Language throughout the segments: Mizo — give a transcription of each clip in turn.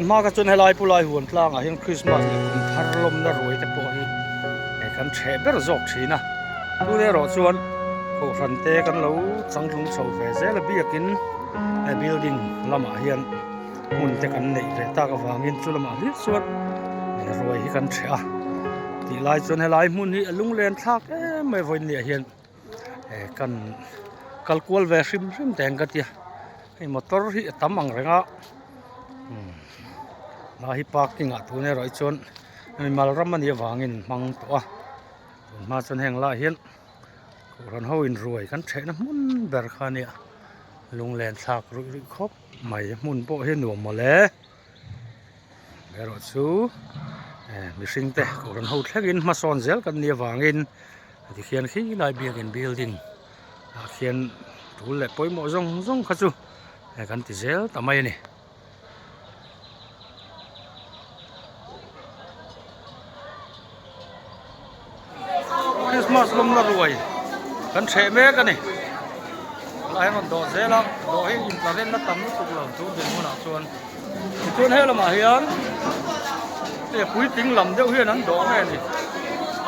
Tun hma kha chuan helai pu lai huan tlangah hian Christmas leh kum thar lawmna ruai te pawh hi eh kan ṭheh ber zawk ṭhin a. Tun erawh chuan kohhran te kan lo changtlung chho ve zel a biakin he building lamah hian hmun te kan neih ve tak avangin chu lamah hlir chuan ruai hi kan ṭheh a. Tih lai chuan helai hmun hi a lunglen thlak em mai vawiinniah hian eh kan kal kual ve hrim hrim teh ang ka tia hei motor hi a tam ang reng a umm lai hi parking ah tun erawh hi chuan mimal ram a nih avangin hmang tawh a tun hma chuan heng lai hian kohhran ho in ruai kan thehna hmun ber kha a nia lunglen thlak ruih ruih khawp mai hmun pawh hi a nuam mawle. Erawh chu eh mihring te kohhran ho thlengin hmasawn zel kan nih avangin tikhian khilai biakin building ah khian tul leh pawimawh zawng zawng kha chu eh kan ti zel ta mai a ni. Christmas lawmna ruai kan hreh mek a ni helai hian rawn dawh zel a dawh hi intlarenna tam lutuk lo chu dinhmunah chuan tichuan he lamah hian hei puitling lam deuh hian an dawh nge ni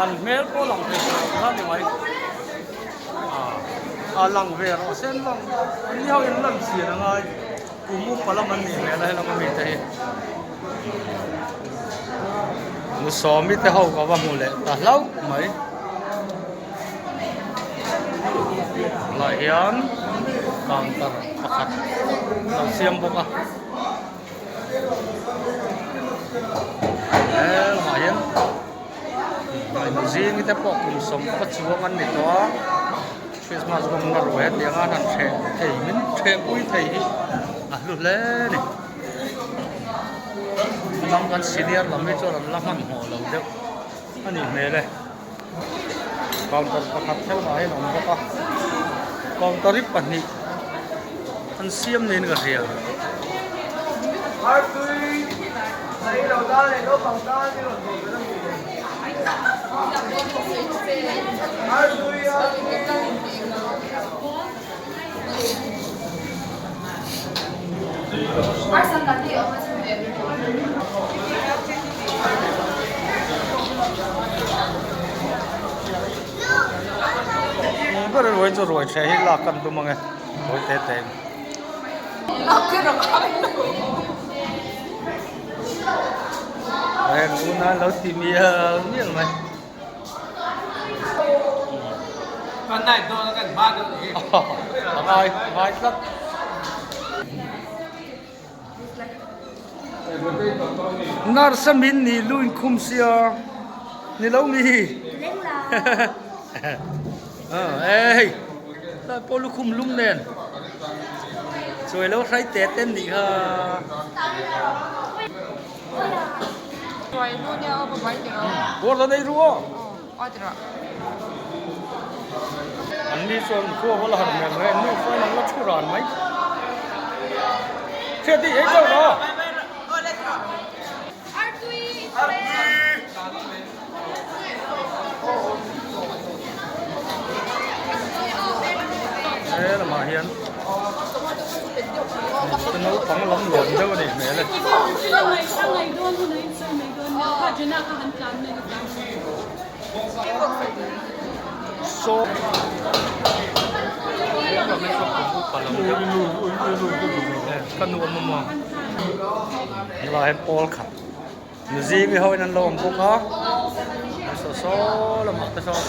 an hmel pawh lang thei tawh lo kha ni mai ah a lang ve rawh se an lang an ni ho in lan chian a ngai kum upa lam an nih hmel a helama mite hi. Nu sawmi te ho ka va hmu leh ta hlauh mai tunah hian counter pakhat lo siam bawk a he lamah hian nu zingi te pawh kum sawm ka chuang an ni tawh a Christmas bawmna ruai a tiang a an han hreh thei min hreh pui thei hi a hlu hle a ni. Lam kan senior lam hi chuan an la hmanhmawh lo deuh a nih hmel e counter pakhat theuhah hian a awm bawk a counter hi pahnih an siam niin ka hria. Ber ruai chu ruai ṭheh hi lak kan tum ang e ruai te te in. Heng una lo ti mial mial mai. A ngai ngai tlat. Nurse a min nih lu inkhum sia ni lo mi hei lai pawh lukhum lum nen chuai lo hrai te te an nih kha. An ni chuan khua va la har hmel mai an nu chuan an la thu ran mai Hriat i ei chauh rawh. He lamah hian naupang lam luan deuh a nih hmel e. Saw ka nuam a maw helai hian pawl khat. Mizing ho in an lo awm bawk a saw saw lamah te sawn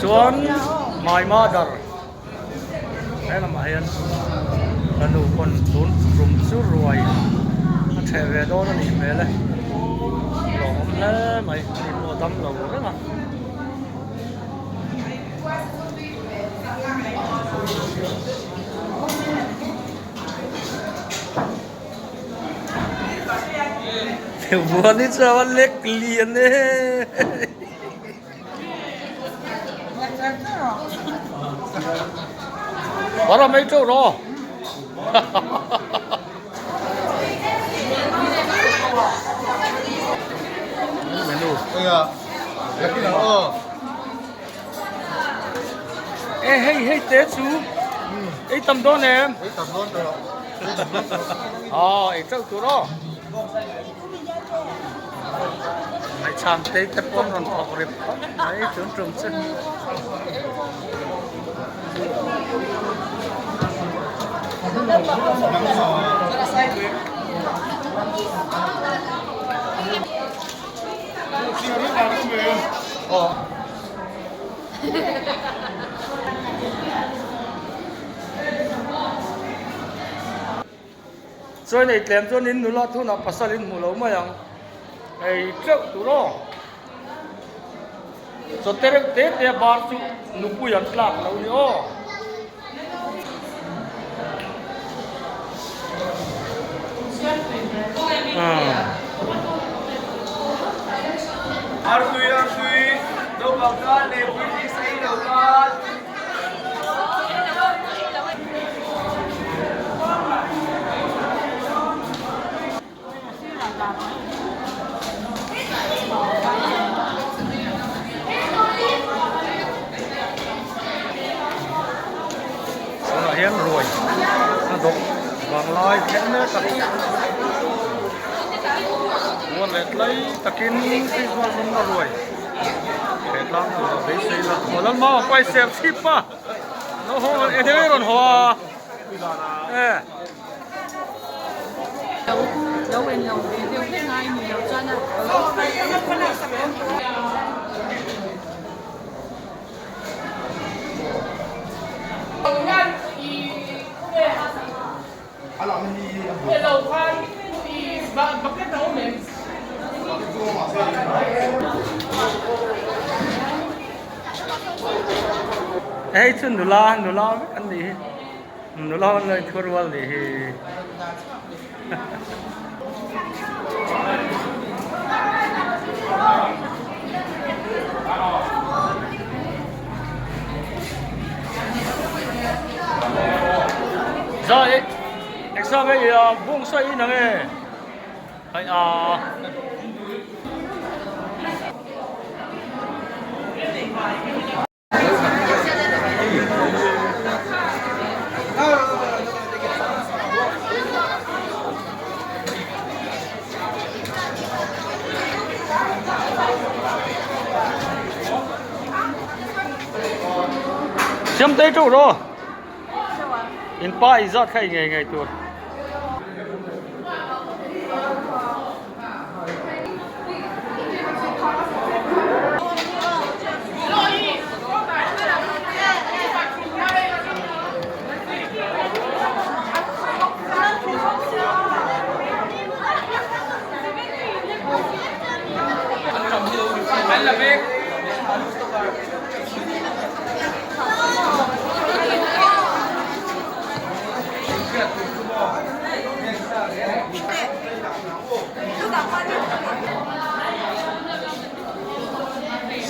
chuan my mother he lamah hian ka nu pawn tun rum chu ruai a ṭheh ve dawn a nih hmel e lawmawm hle mai ani pawh a dam lo reng a. Buan hi chuan a lek lian e. Bara mai teuh rawh. Menu. E hei hei te chu. Ei tam dawn em? Ei tam dawn tawh lo. Ei tam dawn tawh lo. Aw, ei teuh tur aw. Ngaihcham te te pawh rawn thawk rip khawp mai tun tum chu. Aw. Chuan ei tlem chuan in nula thunah pasal in hmu lo mai ang. Ei teuh tur aw. Chaw te reuh te te a bar chu nupui an tlak lo ni aw. Artui artui naupang tan leh puitling sei lo tan. Tunah hian ruai a dawk vanglai thleng mek a muan leh tlai takin Krismas awmna ruai he tlang tur a beisei la aw Lalma pai ser chhip a lo haw eng nge rawn haw a e. Hei chu nula nula vek an nih hi. Nula an lo inthur rual nih hi. Za e exam e ya bung sa in ang e ai a. Siam tei teuh rawh. In pa i zat kha i ngei ngei tur.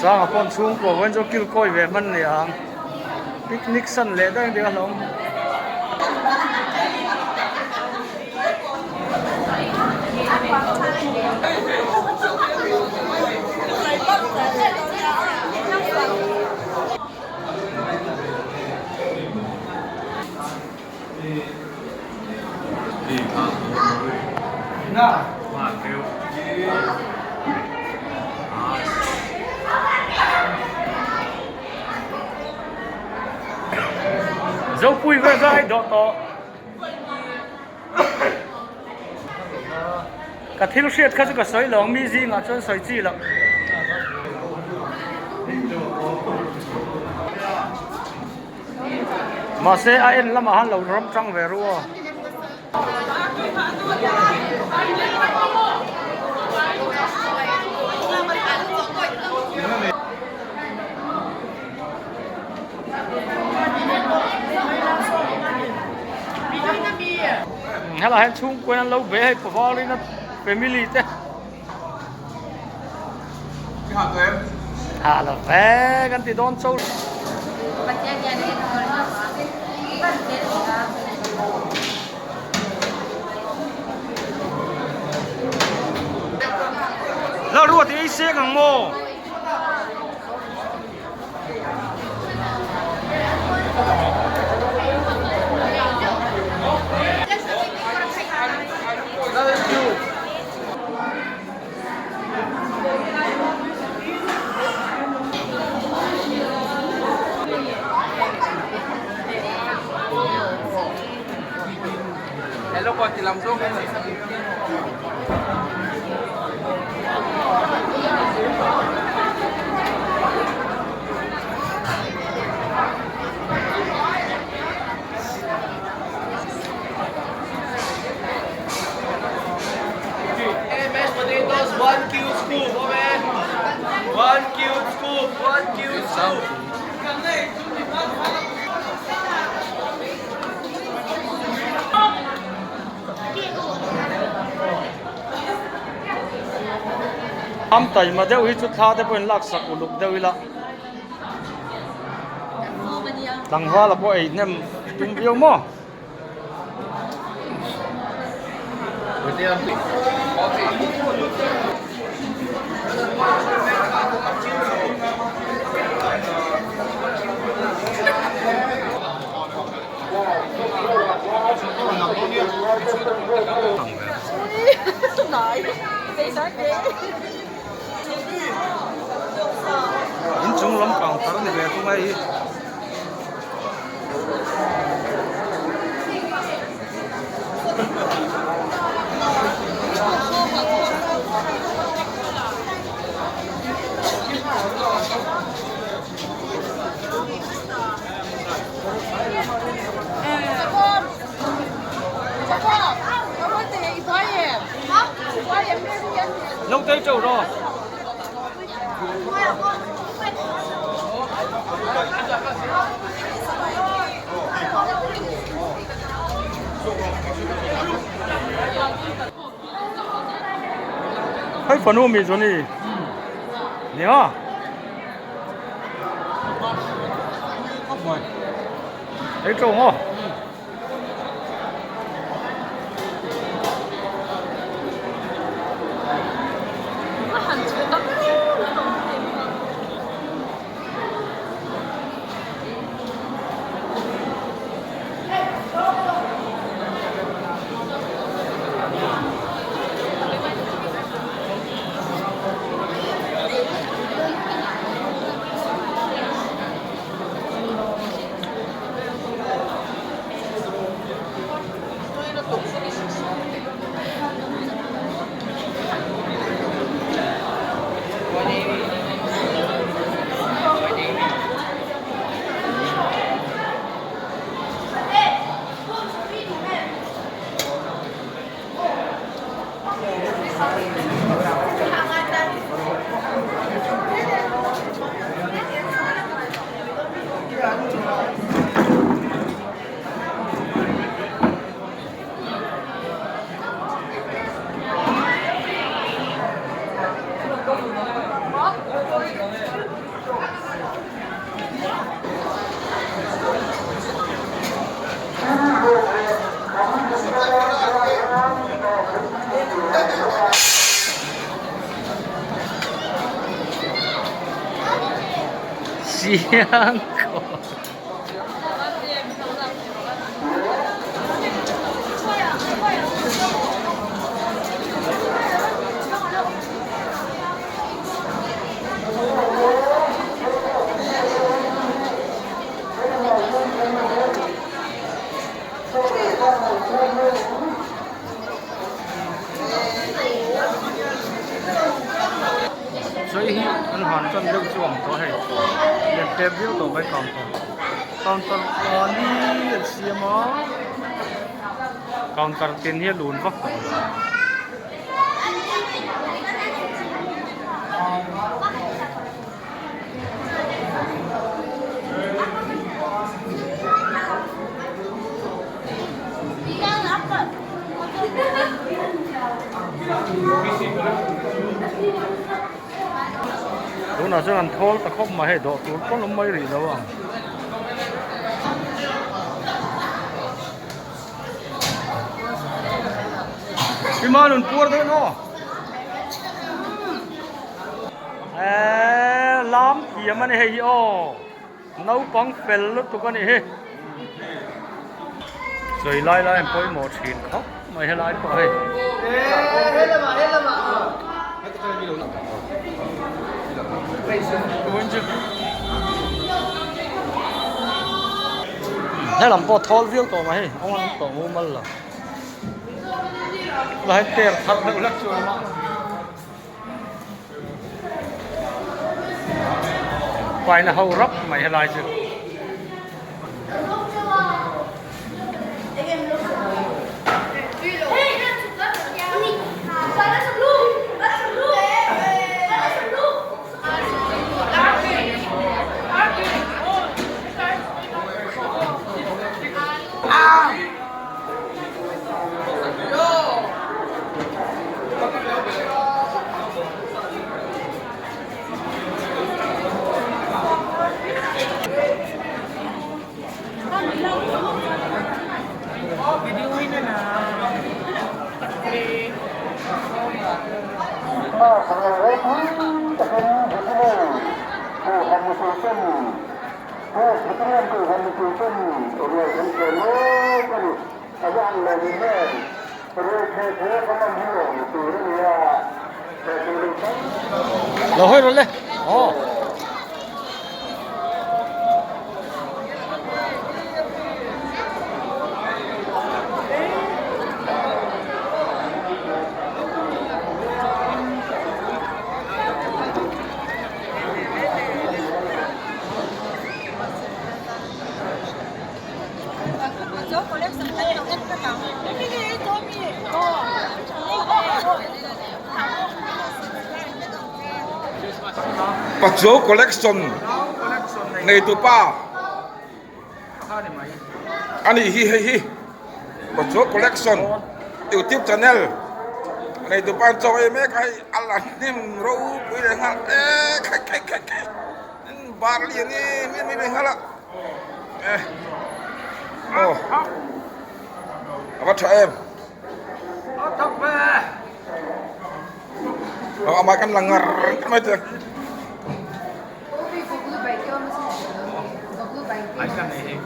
Sanga pawn chhungkua vawiin chu kil kawi ve hman ni ang picnic san leh daih ang tih a hlauhawm. Zopui vel zai dawh tawh. Ka thil hriat kha chu ka sawi lo ang mi zingah chuan sawi chi loh. Mahse a en lamah han lo ram tang ve ru aw. Helai hian chhungkuain an lo be hei pavalina family te. Ha lo ve kan ti dawn cho. La ruat ei sek ang maw? Am taima deuh hi chu thla te pawhin laksak uluk deuh ila tlangvala pawh ei hnem tum viau maw. Inchung lam counter a ni ve thung a hei hi. Naute teuh rawh. Hei fanu mi chu ni nia hei tawng aw. Siang ko. Sawi hi an han tan deuh chu ang tawh hei lian tep viau tawh mai counter counter pali an siam a counter tin hi a lun vak tawh lo. Tunah chuan an thawl ta khawp mai hei dawh tur pawn awm mai rih lo ang. Pi Manun puar dawn aw. Eee lam thiam a ni hei hi aw. Naupang fel lutuk a nih hi. Sawi lai lai an pawimawh thin khawp mai helai pawh hei. Helam pawh thawl viau tawh mai hei awng an tawh mumal lo. Lai per thar deuh hlek chu a awm a. Paina ho rap mai helai chu. Lo hawi rawh le aw. Pachuau collection neitu pa a nih hi hei hi Pachuau collection youtube channel neitu pa an chaw ei mek a hei a la hnim ropui leh nghal e khai khai khai khai bar lian em em mai leh nghal a e aw a va tha em aw amah kan la ngar mai te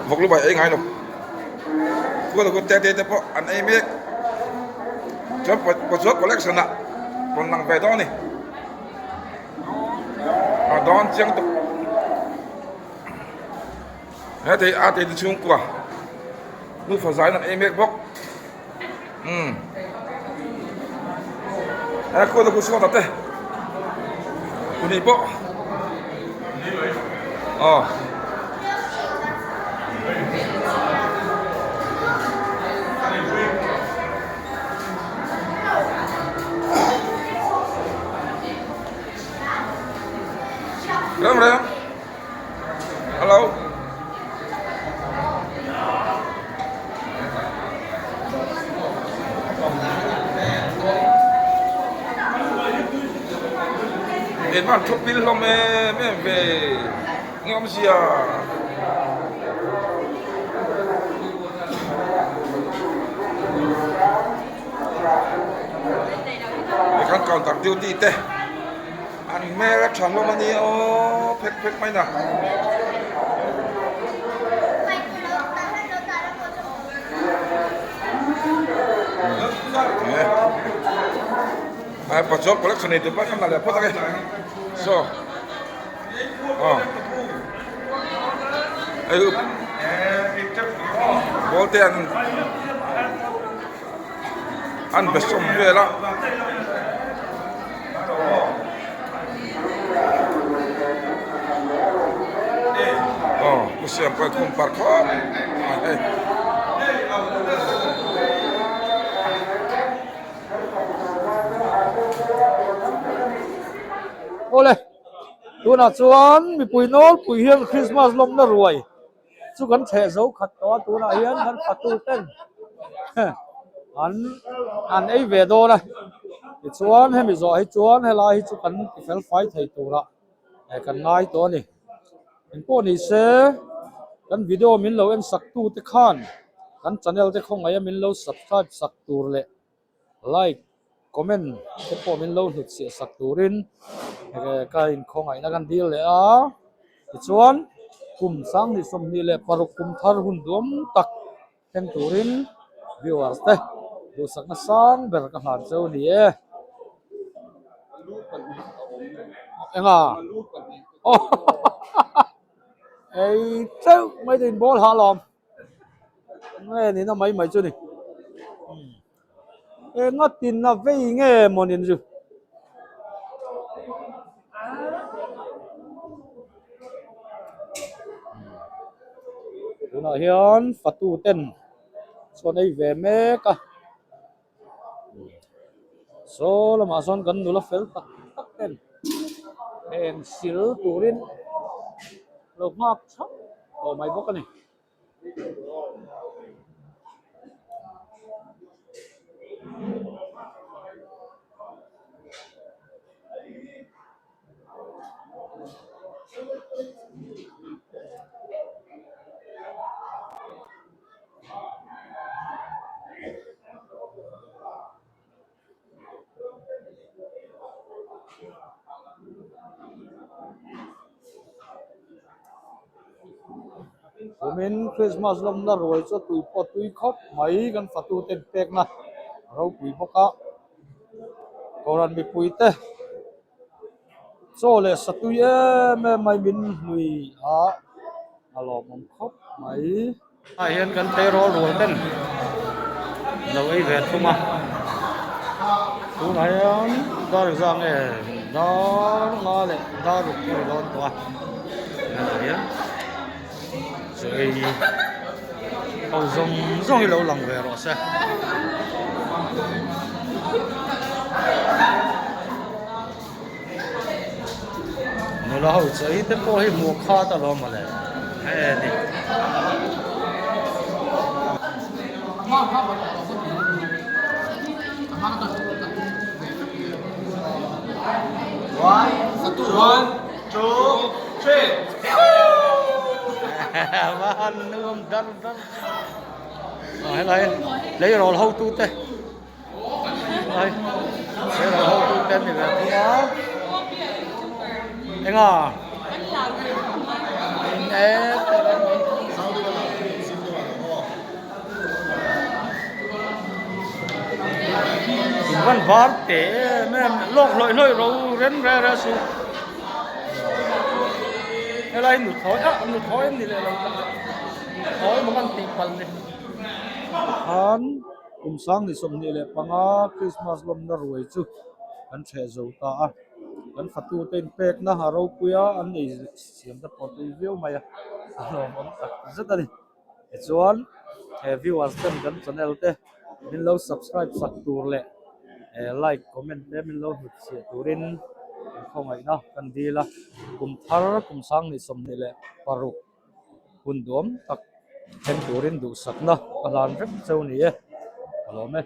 vawk lu bai ei ngai lo khual ku te te te pawh an ei mek chuan pachuau collection ah rawn lang ve dawn a ni. A dawn chiang tuk. He thei a te chhungkua nufa zai an ei mek bawk. Um. He khaw te khu chhuak ta te. Kuni pawh. Aw. Rem rem. Hello. In man thu pil hlawm em em ve. Nge awmzia. Tikhan counter duty te an hmel a tha hlawm a nia aw phek phek mai na. Ai pachuau collection nei tur pawh khan la leh phawt ang e so aw hei ball te an an be sawm vel a. Aw pu siam pawh khum par khawp a hei. Awle tunah chuan mipui nawlpui hian Christmas lawmna ruai chu kan chheh zo khat tawh a tunah hian kan fatu ten an an ei ve dawn a tichuan hemi zawh hi chuan helai hi chu kan ti fel fai thei turah eh kan ngai tawh a ni engpawh ni se kan video min lo en sak tu te khan kan channel te khawngaih a min lo subscribe sak tur leh like comment te pawh min lo hlut chhiah sak turin ka inkhawngaihna kan dil leh a tichuan kum sanghnih 26 kum thar hun duam tak thleng turin viewers te duhsakna sang ber ka hlan cheu a ni e enga aw ei teuh mai te in ball hah alawm. Nge nihna mai mai chu ni. Engatin a vei nge mawnin chu. Tunah hian fatu ten chuan ei ve mek a. Saw lamah sawn kan nula fel tak tak ten heng sil turin lo nghak thap tawh mai bawk a ni. Kumin Christmas lawmna ruai chu tui pawh tui khawp mai kan fatu ten pekna ropui bawk a Kohhran mipui te chaw leh satui em em mai min hlui a a lawmawm khawp mai. Ah hian kan tleirawl rual ten lo ei ve thung a tunah hian dar za nge dar nga leh dar ruk a ri dawn tawh a tunah hian chaw ei ho zawng zawng hi lo lang ve rawh se. Nula ho chaw hi te pawh hi hmuh khat alawm mawle he ni. One, two, three. Va nuam dar dar. Helai tleirawl hotu te. Ai tleirawl hotu te an ni ve thung a enga in e in van var teh em em lawk hlawih hlawih ro rem re re su helai nuthlawi ah nuthlawi an ni leh lo tak nuthlawi maw kan tih palh ni khan. Kum 2025 Krismas lawmna ruai chu kan ṭheh zo ta a, kan fatute inpekna a ropui a, an ei siam te pawh tui viau mai a, a hlawmawm tak zet a ni. Tichuan he viewers ten kan channel te min lo subscribe sak tur leh like comment te min lo hnut chhiah turin in khawngaihna kan dil a, kum thar kum 2026. Hun duam tak then turin duhsakna ka hlan vek cheu ni e, ka lawm e.